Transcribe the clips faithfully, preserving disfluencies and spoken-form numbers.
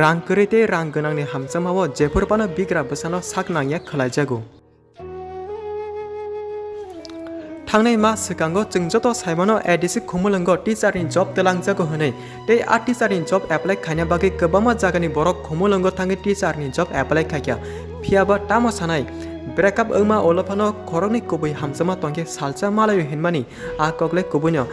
Rang kwrwi tei rang gwnangni hamjakmao jephru phano bigra bwsano sak nangya khwlaijago. Thangnai mas swkango chwng joto saimano A D C Khumulwngo teacher ni job twlangjago hwnwi, tei a teacher ni job apply khaina bagwi kwbangma jagani borok Khumulwngo thangwi teacher ni job apply khaikha. Phiyaba tamo sanai, breakup wngma ulo phano khoroknwi kubui hamjakma tongkhe salsa malaio hinmani a koklai kubuino.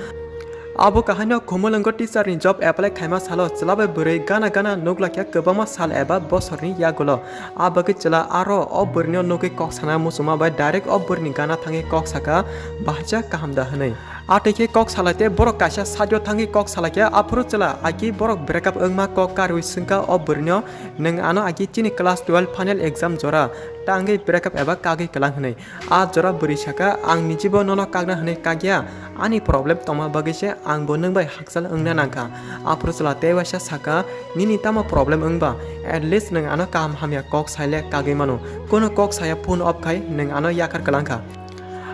Abo kahaino Khumulwngo teacher ni job apply khaima salo chwla bai bwrwi gana gana nuklaikha kwbangma sal eba bosorni yagulo. A bagwi chwla aro o bwrwino nugwi kok sana muchungma bai direct o bwrwini gana thangwi kok saka, "Bahacha kaham da?" hwnwi. A twi khe kok salai tei borok kaisa side-o thangwi kok salaikha, aphuru chwla agi borok breakup wngma kok karwi swngkha o bwrwino, "Nwng ano agi chini class twelve final exam jora tangwi breakup eba kagwi kwlang?" hwnwi. A jora bwrwi saka, "Ang nijibo nono kakna hwnwi kakya, ani problem tongma bagwi se ang bo nwng bai hakchal wngna nangkha." Aphuru chwla tei waisa saka, "Nini tamo problem wngba? At least nwng ano kaham hamya kok saile kagwi mano. Kono kok saya phone off khai nwng ano yakar kwlangkha."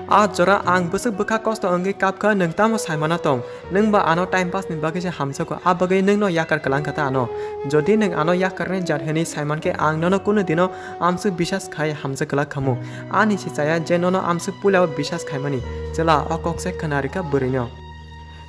A jora ang bwswk bwkha kosto wngwi kapkha, nwng tamo saimana tong? Nwng ba ano time pass ni bagwi se hamjakgo, a bagwi nwngno yakar kwlangkha ta ano. Jodi nwng ano yakarni jat hwnwi saimankhe ang nono kunu dino amswk bisas khai hamjak kwlak khamu. Ani se chaya je nono amswk puilao bisas khaimani. Chwla o kok se khwna rikha bwrwino.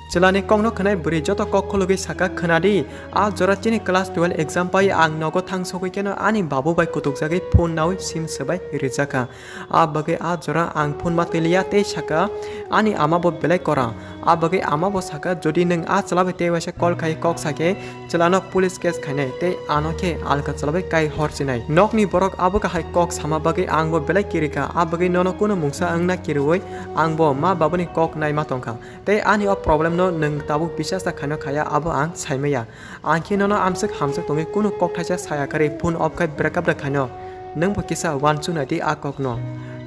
Chwlani kokno khwnai bwrwi joto kok khulugwi saka, "Khwnadi, a jora chini class twelve exam pai ang nogo thang sogwi kheno ani babu bai kutukjagwi phone naui sim swbai rijakha. A bagwi a jora ang phone ma twiliya tei saka, ani ama bo belai kora. A bagwi ama bo saka, jodi nwng a chwla bai tei waisa call khai kok sakhe, chwlano police case khainai tei ano khe alka chwla bai kai hor chinai. Nokni borok abo kahai kok sama bagwi ang bo belai kirikha, a bagwi nono kunu mungsa wngna kiriui ang bo ma babuni kok naima tongkha. Tei ani o problem no nwng tabuk bisas ta khaino khaya, abo ang saimaya. Ang khe nono amswk hamjak tongwi kunu kok thaisa saya karwi phone off khai breakup da khaino. Nwng bo kisa uansuk nai di a kok no."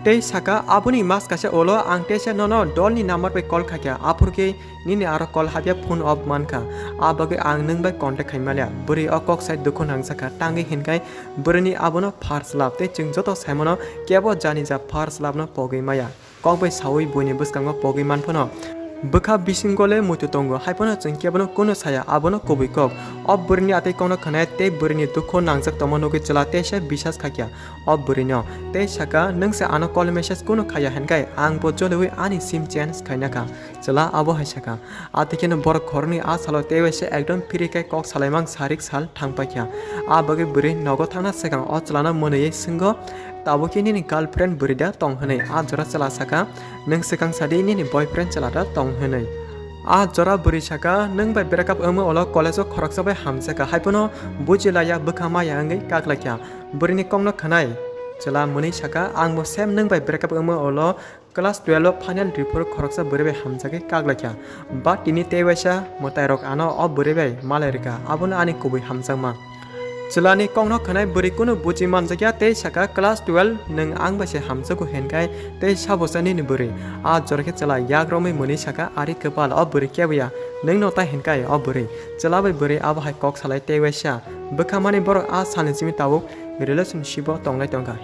Tei saka, "Aboni mas kaisa ulo ang teisa nono dolni number bai call khaikha, aphuru khe nini aro call hapya phone off mankha. A bagwi ang nwng bai contact khai maliya." Bwrwi o kok sai dukhu nangjakha, tangwi hinkhai bwrwini abono first love tei chwng joto saimano kebo jani ja first love no pogwi maya. Kok bai saui buini bwskango pogwi man phano bwkha bisingo le muitu tongo, hai phano chwng kebono kunu saya, abono kubui kok. O bwrwini atwi kokno khwnai tei bwrwini dukhu nangjak tongma nugwi chwla teisa bisas khaikha o bwrwino. Tei saka, "Nwng se ano call message kunu khaiya hinkhai ang bo joliui ani sim change khaina kha." Chwla abo hai saka. Atwi kheno borok khoroknwi a salo tei waisa ekdom phiri khe kok salaimang sarik sal thang paikha. A bagwi bwrwi nogo thangna swkang o chwlano mwnwiwi swngo, "Tabukhe nini girlfriend bwrwi da tong?" hwnwi. A jora chwla saka, "Nwng swkang sadi nini boyfriend chwla da tong?" hwnwi. A jora bwrwi saka, "Nwng bai breakup wngma ulo college-o khoroksa bai hamjakha, hai phano bujilaiya bwkha maya wngwi kaklaikha." Bwrwini kokno khwnai chwla mwnwi saka, "Ang bo same nwng bai breakup wngma ulo class twelve o final riphuru khoroksa bwrwi bai hamjagwi kaklaikha. Ba tini tei waisa mwtairok ano o bwrwi bai malai rwkha, abono ani kubui hamjakma." Chwlani kokno khwnai bwrwi kunu buji manjakya tei saka, "Class twelve nwng ang bai se hamjakgo hinkhai tei sabosa nini bwrwi?" A jora khe chwla yak romwi mwnwi saka, "Ari kwpal, o bwrwi keboya nwngno ta hinkhai o bwrwi." Chwla bai bwrwi abo hai kok salai tei waisa bwkha mani borok a salni simi tabuk relationship o tonglai tongkha.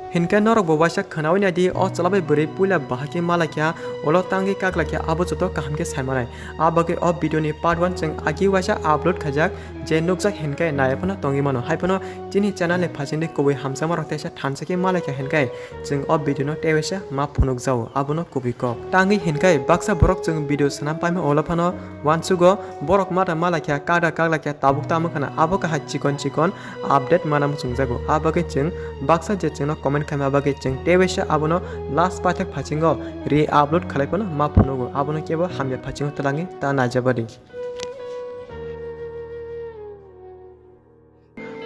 Hinkhe norok bo waisa khwnaui naidi, o chwla bai bwrwi puila bahai khe malaikha, ulo tangwi kaklaikha, abo joto kaham khe saimanai. A bagwi o video ni part one chwng agi waisa upload khaijak, je nukjak hinkhe naiphano tongwi mano. Hai phano chini channel ni phasingni kubui hamjakma rok teisa thansa khe malaikha hinkhe chwng o video no tei waisa ma phunukjao, abono kubui kok. Tangwi hinkhe baksa borok chwng video swnam paima ulo phano uansugo, borok mata malaikha, kada kaklaikha, tabuk tamo khana, abo kahai chikon chikon update mana muchungjago. A bagwi chwng baksa je chwngno comment khaima bagwi chwng tei waisa abono last paithak phasingo re-upload khalai phano ma phunugo, abono kebo hamya phasingo twlangwi ta naijabadi.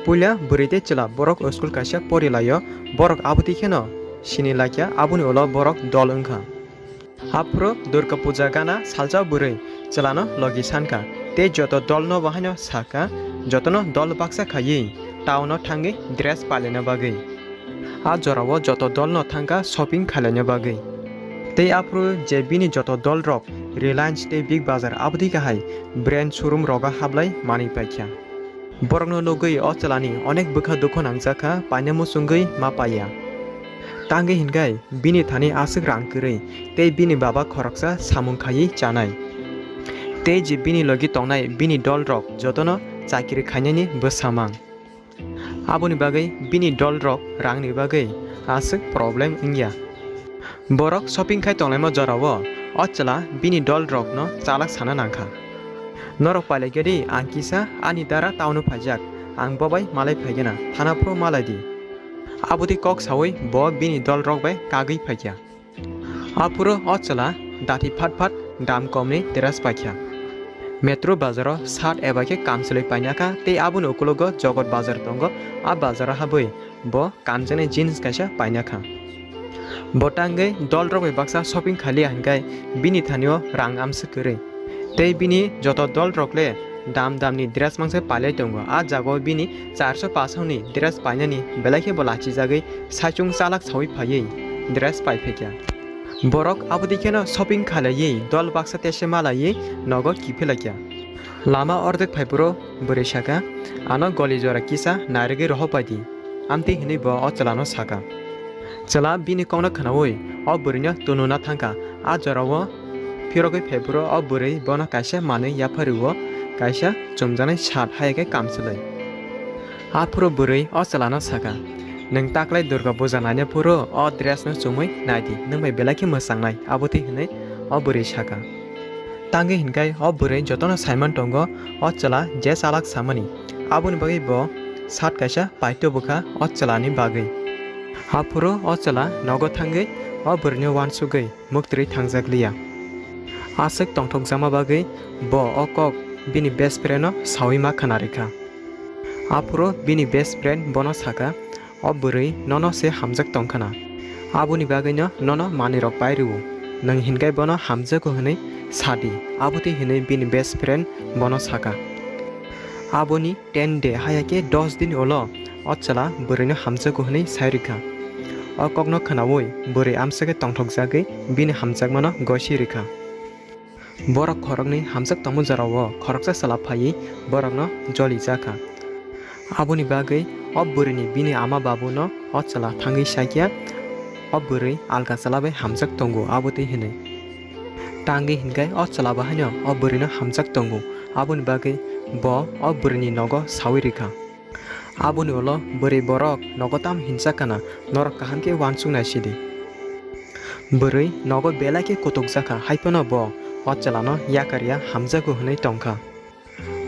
Puila bwrwi tei chwla borok school kaisa porilaio, borok abotwi kheno sini laikha, aboni ulo borok dol wngkha. Aphuru Durga Puja gana salsa bwrwi chwlano logi sankha tei joto dolno bo haino sakha, jotono dol baksa khaiwi town-o thangwi dress pailaina bagwi. A jorao joto dolno thangkha shopping khailaina bagwi. Tei aphuru je bini joto dolrok Reliance tei Big Bazaar abotwi kahai brand showroom rogo hablai manwi paikha. Borokno nugwi o chwlani onek bwkha dukhu nangjakha, paina muchungwi ma paiya. Tangwi hinkhai bini thani aswk rang kwrwi tei bini baba khoroksa samung khaiwi chanai. Tei je bini logi tongnai bini dolrok jotono chakiri khainani bwsamang. Aboni bagwi bini dolrok rangni bagwi aswk problem wngya. Borok shopping khai tonglaima jorao o chwla bini dolrokno chalak sana nangkha. Norok pailaikha di, ang kisa ani dara town-o phaijak, ang bobai malai phaigena, thana phuru malai di. Abotwi kok saui bo bini dolrok bai kagwi phaikha. Aphuru o chwla dathi phat phat dam komni dress paikha. Metro bazaro shirt eba khe kamchwlwi painakha tei aboni ukulogo Jogot bazar tongo, a bazaro habwi bo kamjaknai jeans kaisa painakha. Bo tangwi dolrok bai baksa shopping khailiya hinkhai bini thanio rang amswk kwrwi. Tei bini joto dolrok le dam damni dress mangsa pailai tongo. A jagao bini charso pasongni dress painani belai khe bo lachijagwi saichung chalak saui phaiwi dress paiphaikha. Borok abotwi kheno shopping khailaiwi dol baksa tese malaiwi nogo kiphilakha. Lama ordek phaiphuru bwrwi sakha, "Ano goli jora kisa nairwgwi rohorpaidi," amtwi hinwi bo o chwlano sakha. Chwla bini kokno khnaui o bwrwino tununa thangkha. A jorao phirogwi phaiphuru o bwrwi bono kaisa manwi yaphario, kaisa chumjaknai shirt hai khe kamchwlwi. Aphuru bwrwi o chwlano sakha, "Nwng taklai Durga puja naina phuru o dress no chumui naidi, nwng bai belai khe mwchangnai," abotwi hinwi o bwrwi sakha. Tangwi hinkhai o bwrwi jotono saiman tongo o chwla je chalak samani. Aboni bagwi bo shirt kaisa paito bwkha o chwlani bagwi. Aphuru o chwla nogo thangwi o bwrwino uansugwi muktwi thangjak liya. Aswk tongthokjakma bagwi bo o kok bini best friend-no saui ma khna rikha. Aphuru bini best friend bono sakha, "O bwrwi nono se hamjak tongkhana. Aboni bagwino nono manwirok pai rwo. Nwng hinkhai bono hamjago hwnwi sadi," abotwi hwnwi bini best friend bono sakha. Aboni ten day, haya khe dos din ulo o chwla bwrwino hamjago hwnwi sai rikha. O kokno khnaui bwrwi amswkhe tongthokjagwi bini hamjakmano gosi rikha. Borok khoroknwi hamjak tongma jorao khoroksa chwla phaiwi borokno jolijakha. Aboni bagwi o bwrwini bini ama babuno o chwla thangwi saikha, o bwrwi alka chwla bai hamjak tongo, abotwi hwnwi. Tangwi hinkhai o chwla bo haino o bwrwino hamjak tongo, aboni bagwi bo o bwrwini nogo saui rikha. Aboni ulo bwrwi borok nogo tamo hinjak kana, norok kaham khe uansuk nai sidi. Bwrwi nogo belai khe kutuk jakha, hai phano bo o chwlano yakar ya hamjago hwnwi tongkha.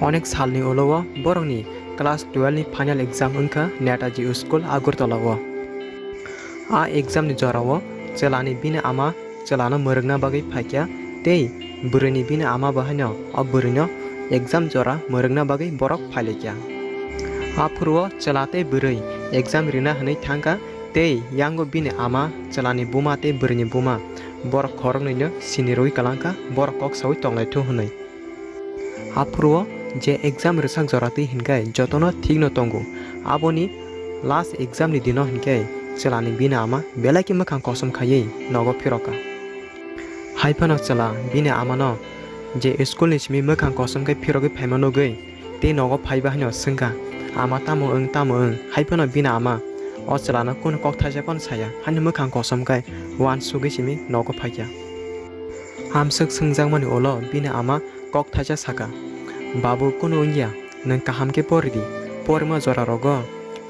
Onek salni ulo o borokni class twelve ni final exam wngkha Netaji School Agartala o. A exam ni jorao chwlani bini ama chwlano mwrwkna bagwi phaikha tei bwrwini bini ama bo haino o bwrwino exam jora mwrwkna bagwi borok phailaikha. Aphuru o chwla tei bwrwi exam rina hwnwi thangkha tei yango bini ama, chwlani buma tei bwrwini buma borok khoroknwino sini rwui kalangkha borok kok saui tonglaithu hwnwi. Aphuru o je exam rwsak jora twi hinkhai jotono thikno tongo. Aboni last exam ni dino hinkhai chwlani bini ama belai khe mwkhang kosom khaiwi nogo phirokha. Hai phano chwla bini amano je school ni simi mwkhang kosom khe phirogwi phaima nugwi tei nogo phaiba haino swngkha, "Ama tamo wng, tamo wng?" Hai phano bini ama o chwlano kunu kok thaisa phano saya, haino mwkhang kosom khai uansugwi simi nogo phaikha. Amswk swngjakmani ulo bini ama kok thaisa sakha, "Babu, kunu wngya, nwng kaham khe pori di, porima jora rogo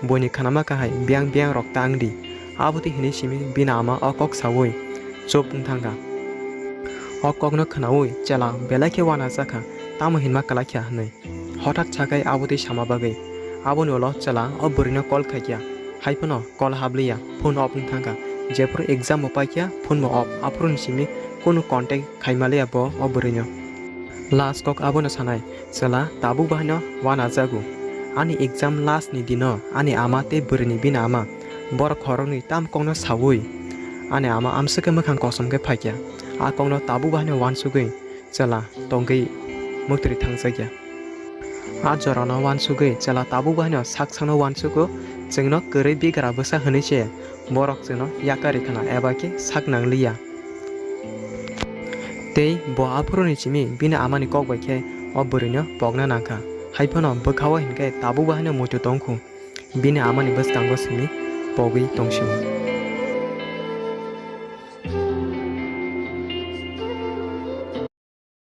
buini khanama kahai biyang biyang rok ta wng di," abotwi hinwi simi bini ama o kok saui chup wng thangkha. O kokno khnaui chwla belai khe uanajakha, tamo hinma kwlaikha hwnwi. Hothat sakhai abotwi sama bagwi. Aboni ulo chwla o bwrwino call khaikha, hai phano call habliya, phone off wng thangkha. Jephuru exam bo paikha, phone bo off, aphuruni simi kunu contact khaimaliya bo o bwrwino. Last kok abono sanai, chwla tabuk bahaino uanajago. Ani exam last ni dino ani ama tei bwrwini bini ama borok khoroknwi tam kokno saui ani ama amswk khe mwkhang kosom khe phaikha. A kokno tabuk bahaino uansugwi chwla tongwi mwktwi thangjakya. A jorano uansugwi chwla tabuk bahaino sak sakno uansugo, chwngno kwrwi bigra bwsa hwnwi se borok chwngno yakarwi khna eba khe sak nangliya. Tei bo aphuruni simi bini amani kok bai khe o bwrwino pokna nangkha. Hai phano bwkhao hinkhe tabuk bahaino muitu tongkhu. Bini amani bwskango simi pogwi tongsingo.